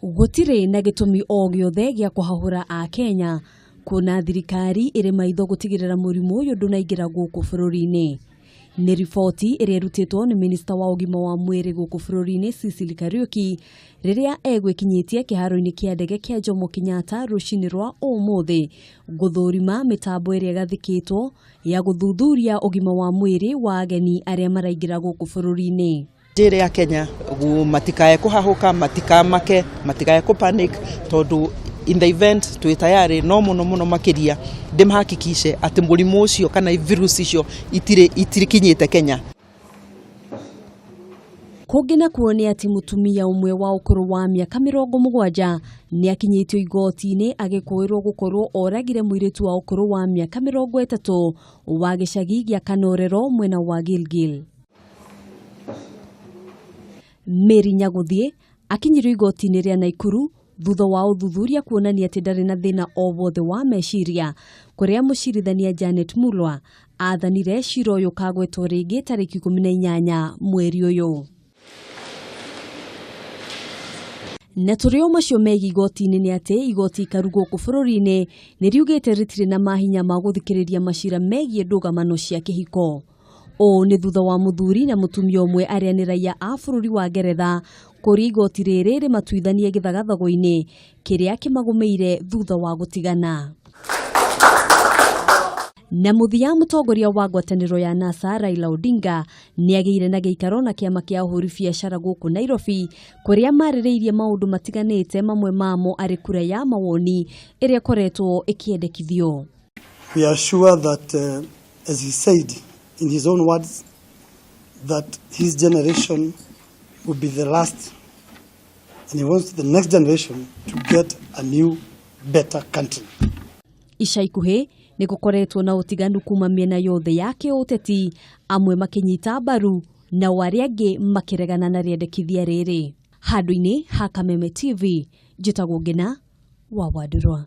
Gũtirĩ na gĩtũmi o gĩothe gĩa kũhahũra Akenya kuona thirikari ĩrĩ maitho gũtigĩrĩra mũrimũ ũyũ ndũnaingĩra gũkũ bũrũri-inĩ. Nĩ riboti ĩrĩa ĩrutĩtwo nĩ minista wa ũgima wa mwĩrĩ gũkũ bũrũri-inĩ Sicily Kariuki rĩrĩa egwĩkinyĩtie kĩharo-inĩ kĩa ndege kĩa Jomo Kenyatta rũcinĩ rwa ũmũthĩ gũthũrima mĩtambo ĩrĩa ĩgathĩkĩtwo ya gũthuthuria ũgima wa mwĩrĩ wa ageni arĩa maraingĩra gũkũ bũrũri-inĩ. Njĩre ya Kenya matikae kũhahũka, matikamake, matikae kũ panic tondu in the event twĩ tayari no mũno mũno makĩria ndĩmahakikishe atĩ mũrimũ ũcio kana virus icio itirikinyĩte Kenya. Kũngĩ nakuo nĩ atĩ mũtumia ũmwe wa ũkũrũ wa mĩaka 70 nĩ akinyĩtio igoti-inĩ agĩkũĩrwo gũkorwo oragire mũirĩtu wa ũkũrũ wa mĩaka 30 wa gĩcagi gĩa Kanorero mwena wa Gilgil. Mary Nyagũthiĩ akinyirio igoti-inĩ rĩa Naikuru thutha wa ũthuthuria kuonania atĩ ndarĩ na thĩna o wothe wa meciria, kũrĩa mũcirithania Janet Mulwa aathanire cira ũyũ ũkagwetwo rĩngĩ tarĩki 18 mweri ũyũ. Na tũrĩ o macio megiĩ igoti-inĩ nĩ atĩ igoti ikaru gũkũ bũrũri-inĩ nĩ riugĩte rĩtirĩ na mahinya ma gũthikĩrĩria macira megiĩ ndũgamano cia kĩhiko. Ũũ nĩ thutha wa mũthuri na mũtumia ũmwe arĩa nĩ raiya a bũrũri wa Ngeretha kũrĩa igoti rĩrĩ rĩmatuithanie gĩthagathago-inĩ kĩrĩa kĩmagũmĩire thutha wa gũtigana. Na mũthia mũtongoria wa ngwatanĩro ya NASA Raila Odinga nĩ agĩire na gĩikaro na kĩama kĩa ahũri biacara gũkũ Nairobi kũrĩa marĩrĩirie maũndũ matiganĩte mamwe mamo arĩ kura ya mawoni ĩrĩa ĩkoretwo ĩkĩendekithio. We are sure that as he said in his own words, that his generation will be the last, and he wants the next generation to get a new, better country. Ica ikuhĩ nĩ gũkoretwo na ũtiganu kuma mĩena yothe ya kĩũteti, amwe makĩnyita mbaru nao arĩa angĩ makĩregana na rĩendekithia rĩrĩ. Handũ-inĩ ha Kameme TV, njĩtagwo Ngina wa Wandũrwa.